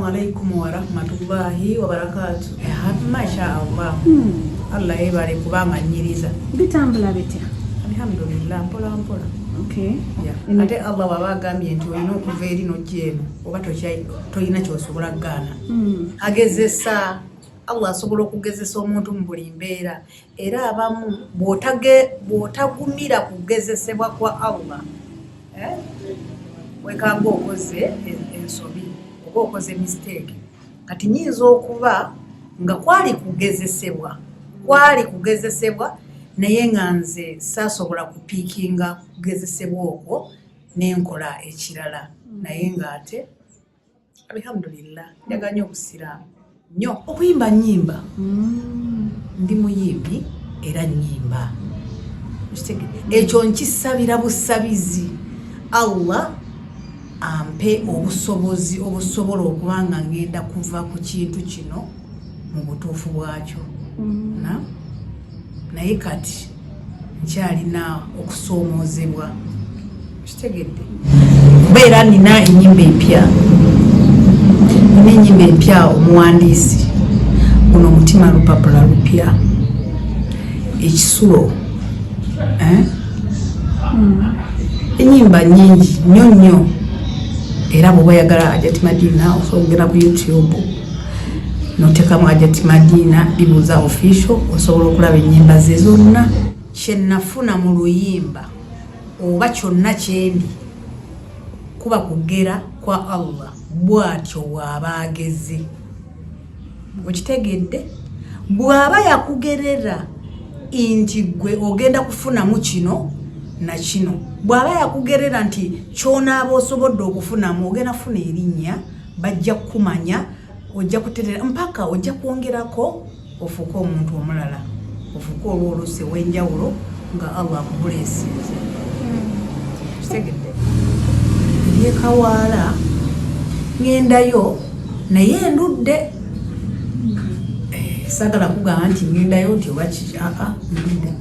Assalamu alaikum warahmatullahi wabarakatu. Masha Allah. Allah yebale kubanga nnyiriza. Bitambula bitya? Alhamdulillah, mpola mpola. Okay. Yeah. Ate Allah waba agambye nti olina okuva eri n'ojja eno oba tolina kyosobola kugaana. Agezesa, Allah asobola okugezesa omuntu mu buli mbeera, era abamu bw'otagumira kugezesebwa kwa Allah, eh? Wekanga okoze ensobi oba okoze mistake. Kati nyinza okuba nga kwali kugezesebwa, naye nga nze saasobola kupiikinga kugezesebwa okwo nenkola ekirala. Naye ng'ate alhamdulillah, njagala nnyo obusiraamu nnyo. Okuyimba nyimba, ndi muyimbi era nyimba. Ekyo nkisabira busabizi Allah ampe obusobozi obusobola okuba nga ngenda kuva ku kintu kino mu butuufu bwakyo. Na naye kati nkyalina okusoomoozebwa, kitegedde, kubeera nina ennyimba empya, nina ennyimba empya. Omuwandiisi guno, Omutima Lupapula Lupya, Ekisulo, eh? Enyimba nyingi nnyo nnyo, era bwoba oyagala Hajati Madina, osobola okugenda ku YouTube notekamu Hajati Madina Bibuuza Official, osobola okulaba enyimba ze zonna. Kyenafuna mu luyimba oba kyonna kyendi kuba kugera kwa Allah, bw'atyo bw'aba ageze. Okitegedde? Bw'aba yakugerera nti gwe ogenda kufunamu kino na kino, bw'aba yakugerera nti kyonaaba osobodde okufunamu, ogenda kufuna erinnya, bajja kukumanya, ojja kuterera mpaka ojja kwongerako ofuuke omuntu omulala, ofuuke olwoluusi ow'enjawulo nga Allah akubuleesinze. Kitegedde? Ebyekawaala ŋŋendayo, naye ndudde. Saagala kugamba nti ŋŋendayo nti oba kiki, aa, ndudde.